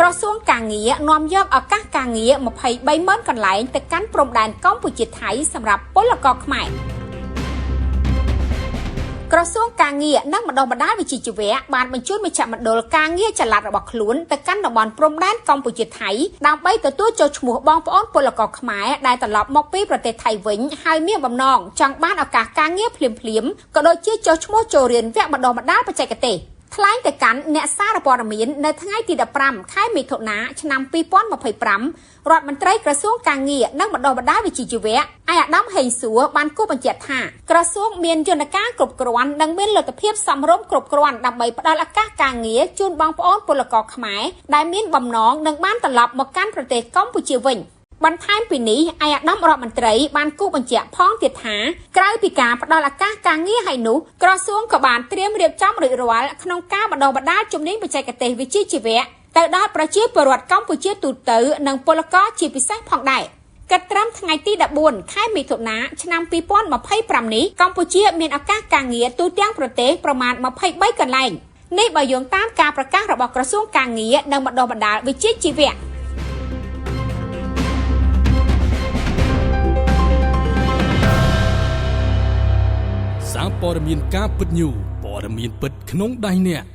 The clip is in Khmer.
ក្រសួងការងារនាំយកឱកាសការងារ23ម៉ឺនកន្លែងទៅកាន់ព្រំដែនកម្ពុជាថៃសម្រាប់ពលករខ្មែរ។ ក្រសួងការងារនិងបណ្ដុះបណ្ដាលវិជ្ជាជីវៈបានបញ្ជូនមជ្ឈមណ្ឌលការងារចល័តរបស់ខ្លួនទៅកាន់តំបន់ព្រំដែនកម្ពុជាថៃដើម្បីទទួលចុះឈ្មោះបងប្អូនពលករខ្មែរដែលត្រឡប់មកពីប្រទេសថៃវិញហើយមានបំណងចង់បានឱកាសការងារភ្លាមៗក៏ដូចជាចុះឈ្មោះចូលរៀនវគ្គបណ្ដុះបណ្ដាលបច្ចេកទេស។ ថ្លែងទៅកាន់អ្នកសារព័ត៌មាននៅថ្ងៃទី15ខែមិថុនាឆ្នាំ2025រដ្ឋមន្ត្រីក្រសួងការងារនិងបណ្ដុះបណ្ដាលវិជ្ជាជីវៈឯកឧត្តមហេងសួរបានគូបញ្ជាក់ថាក្រសួងមានយន្តការគ្រប់គ្រាន់និងមានលទ្ធភាពសមរម្យគ្រប់គ្រាន់ដើម្បីផ្ដល់ឱកាសការងារជូនបងប្អូនពលករខ្មែរដែលមានបំណងនិងបានត្រឡប់មកកាន់ប្រទេសកម្ពុជាវិញ។ បន្ថែមពីនេះឯកឧត្តមរដ្ឋមន្ត្រីបានគូបញ្ជាក់ផងទៀតថាក្រៅពីការផ្ដល់ឱកាសការងារឲ្យនោះក្រសួងក៏បានត្រៀមរៀបចំរួចរាល់ក្នុងការបណ្ដុះបណ្ដាលជំនាញបច្ចេកទេសវិជ្ជាជីវៈទៅដល់ប្រជាពលរដ្ឋកម្ពុជាទូទៅនិងពលករជាពិសេសផងដែរ។ គិតត្រឹមថ្ងៃទី14ខែមិថុនាឆ្នាំ2025នេះកម្ពុជាមានឱកាសការងារទូទាំងប្រទេសប្រមាណ23កន្លែងនេះបើយោងតាមការប្រកាសរបស់ក្រសួងការងារនិងបណ្ដុះបណ្ដាលវិជ្ជាជីវៈ។ សារព័ត៌មានការពិតញូព័ត៌មានពិតក្នុងដៃអ្នក។